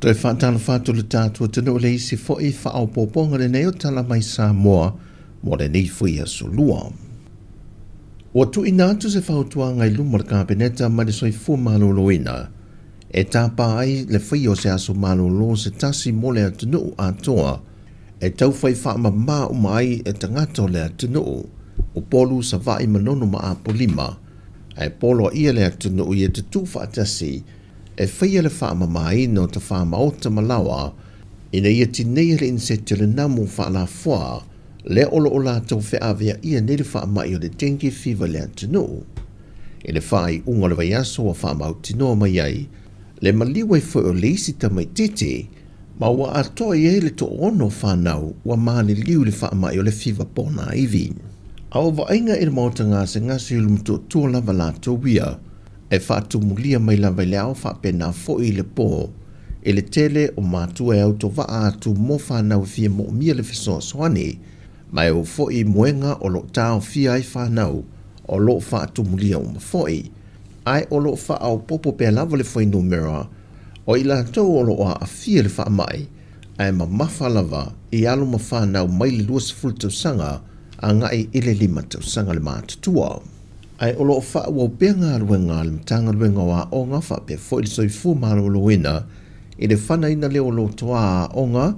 Toe faatalofa atu le tatou atunuu i le isi foi faaopoopoga lenei o Tala Mai Samoa mo lenei foi aso Lua. Ua tuuina atu se fautuaga i luma o le Kapeneta mai le Soifua Maloloina e tapa ai le faia o se aso malolo se tasi mo le atunuu atoa e taufai faamama uma ai e tagata o le atunuu, Upolu, Savaii, Manono ma Apolima, ae poloaia le atunuu ia tutū faatasi e faia le faamamaina o tafamaota ma laoa ina ia tineia le inisete o le namu faalafoa lea o lo o latou feaveaia nei le faamai o le dengue fever i le atunuu. I le faaiuga o le vaiaso ua faamautinoa mai ai le maliu ai foi o le isi tamaitiiti ma ua atoa i ai le toaono o fanau ua maliliu i le faamai o le fiva ponaivi. A o vaaiga i le maota gasegase i Ulumotootua lava latou ia e faatumulia mai lava i le ao faapena foi i le po i le tele o matua e autovaa atu mo fanau e fia moomia le fesoasoani ma e oo foi i moega o lo o taofia ai fanau o lo o faatumulia uma foi, ae o lo o faaopoopo pea lava le fuainumera o i latou o lo o aafia i le faamai ae mamafa lava i alo ma fanau mai le 20 tausaga agai i le 5 tausaga le matutua. Ae o lo o faaauau pea galuega a le Matagaluega o Aoga faapea foi le Soifua Maloloina i le fanaina lea o lotoa aoga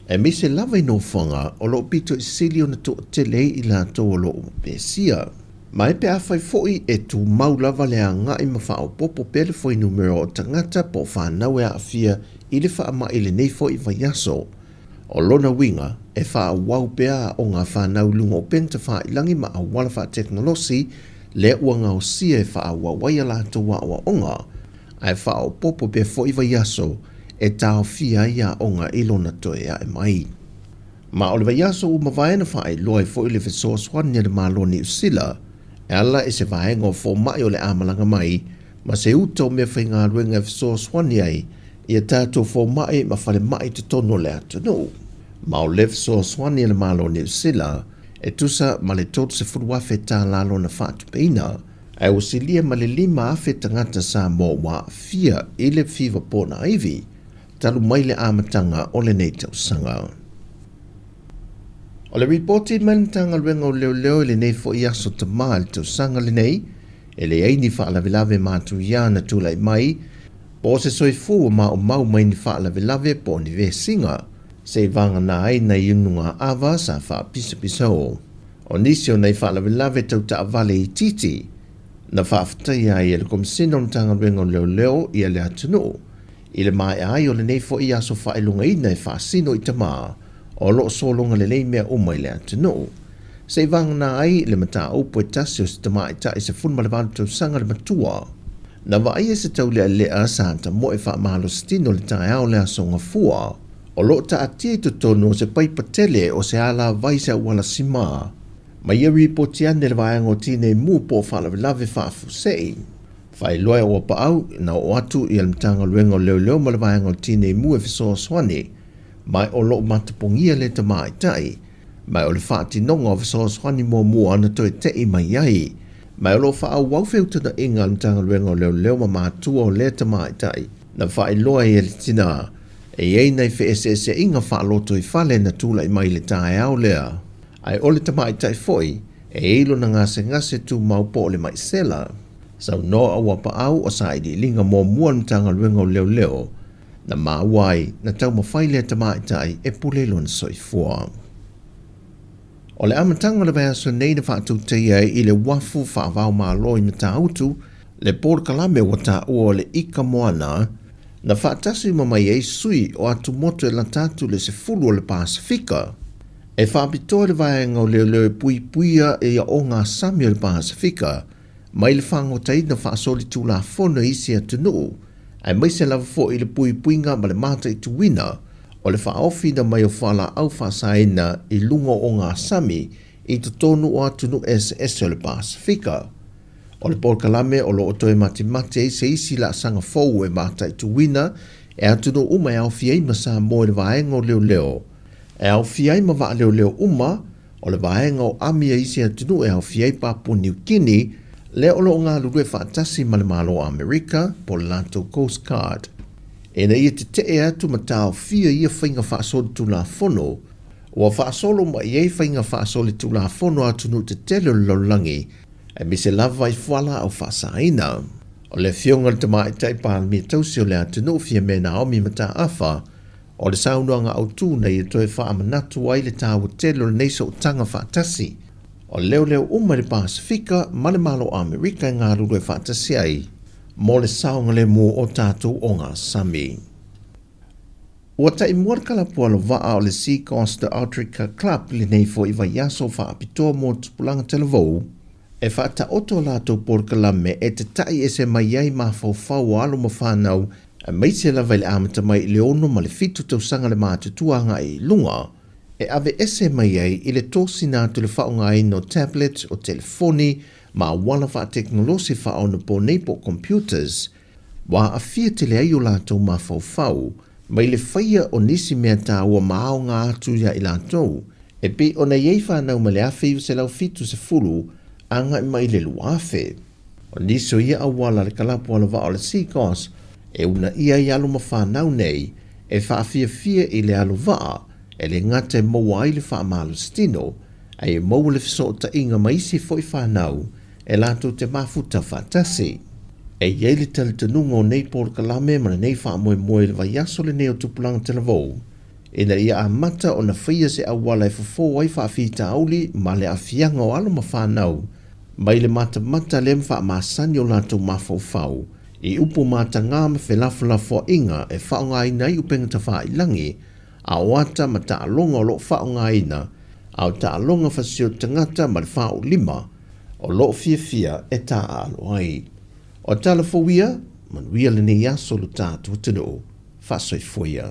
aemaise lava i nofoaga o lo o pito i sili ona toatele ai i latou o lo o pesia. Ma e pe afai foi e tumau lava le agai ma faaopoopo pea le fuainumera o tagata po o fanau e aafia i le faamai i lenei foi vaiaso, o lona uiga e faaauau pea aoga a fanau i luga o upega tafailagi ma auala faatekonolosi lea ua gaosia e faaauau ai a latou aoaoga, ae faaopoopo pea foi vaiaso e taofia ai aoga i lona toe ae mai. Ma o le vaiaso ua mavae na faailoa ai foi le fesoasoani a le Malo o Niu Sila e ala i se vaega o fomai o le a malaga mai ma se uta o meafaigaluega e fesoasoani ai i a tatou fomai ma falemai i totonu o le atunuu. Ma o le fesoasoani a le Malo o Niu Sila e tusa ma le $30,000 lona faatupeina, ae ua silia ma le 5,000 tagata Samoa ua aafia i le fiva ponaivi talu mai le amataga o lenei tausaga. O le ripoti mai le Matagaluega o Leoleo i lenei foi aso Tama i le tausaga lenei, e leai ni faalavelave matuia na tulai mai, po o se soifua ua maumau mai ni faalavelave po o ni vesiga, seivagana ai nai unugaava sa faapisapisao. O nisi o nai faalavelave tau taavale itiiti na faafetaia ai e le Komesina o le Matagaluega o Leoleo ia le atunuu i le maea ai o lenei foi aso faailogaina e faasino i tama o lo o sologa lelei mea uma i le atunuu. Seivagana ai le mataupu e tasi o se tamaitai 18 tausaga le matua. Na vaaia se taulealea sa tamoe faamalositino i le taeao o le aso Gafua o lo o taatia i totonu o se paipa tele o se alavai se auala sima ma ia ripoti ane le vaega o Tinei Mu po o Faalavelave Faafuasei. Faailoa e Auapaau na oo atu i le Matagaluega o Leoleo ma le vaega o Tinei Mu e fesoasoani mai o lo o matapogia le tamaitai ma o le faatinoga o fesoasoani muamua na toe tei mai ai ma o lo o faaauau feutagaiga a le Matagaluega o Leoleo ma matua o lea tamaitai na faailoa ai e le tinā e i ai nai feeseeseaiga faalotoifale na tulai mai i le taeao lea ae o le tamaitai foi e i ai lona gasegase tumau po o le mai sela. Saunoa Auapaau o sailiiliga muamua a le Matagaluega o Leoleo na maua ai na taumafai lea tamaitai e pule i lona soifua. O le amataga o le vaiaso nei na faatautaia ai i le uafu faava-o-Malo i Matautu le polokalame ua taua o le Ika Moana na faatasi uma mai ai sui o atumotu e lata atu i le 10 o le Pasefika. E faapitoa le vaega o leoleo e puipuia i ogasami o le Pasefika mai le fagotaina faasolitulafono i isi atunuu, aemaise lava foi le puipuiga ma le mataituina o le faaofiina mai o fualaau faasaina i luga o ogasami i totonu o atunuu eseese o le Pasefika. O le polokalame o lo o toe matimati ai se isi laasaga fou e mataituina e atunuu uma e aofia ai ma Samoa i le vaega o leoleo, e aofia ai ma vaaleoleo uma o le vaega o ami a isi atunuu e aofia ai Papua Niu Kini, lea o lo o galulue faatasi ma le Malo o Amerika po o le latou Coast Guard. ina ia tete'e atu ma taofia ia faiga faasolitulafono ua faasolo mai i ai faiga faasolitulafono a atunuu tetele o le lalolagi, aemaise lava i fualaau faasaina. O le Afioga i le Tamaitai Palemia tausi o le atunuu Fiamē Naomi Mataafa, o le saunoaga autu na ia toe faamanatu ai le taua tele o lenei sootaga faatasi o leoleo uma i le Pasefika ma le Malo o Amerika e galulue faatasi ai mo le saogalemu o tatou ogasami. Ua taimua le kalapu alovaa o le Sea Coast Outrigger Club i lenei foi vaiaso faapitoa mo tupulaga talavou e faataoto a latou polokalame e tata'i ese mai ai mafaufau o alo ma fanau aemaise lava i le amata mai i le 6 ma le 7 tausaga le matutua agai i luga e aveese mai ai i le tosina atu i le faaaogaina o tablet, o telefoni ma auala faatekonolosi faaonaponei po o computers ua aafia tele ai o latou mafaufau mai le faia o nisi mea taua ma aoga atu iā i latou, e pei ona i ai fanau mai le 1970 agai mai i le 2000. O nisi o ia auala a le kalapu alovaa o le CCOS e uunaia ai alo ma fanau nei e faafiafia i le alovaa e le gata e maua ai le faamalositino, ae maua le fesootaiga ma isi foi fanau e latou te mafuta faatasi. E i ai le talitonuga o nei polokalame ma lenei faamoemoe i le vaiaso lenei o Tupulaga Talavou, ina ia amata ona faia se auala e fofo ai faafitauli ma le aafiaga o alo ma fanau mai le matamata lea ma faamasani o latou mafaufau i upu matagā ma felafolafoaiga e faaaogaina ai upega tafailagi a o ata ma taaloga o lo o faaaogaina, a o taaloga fasioti tagata ma le faaulima o lo o fiafia e taaalo ai. O tala fou ia, manuia lenei aso lo tatou atunuu. Faasoifua ia.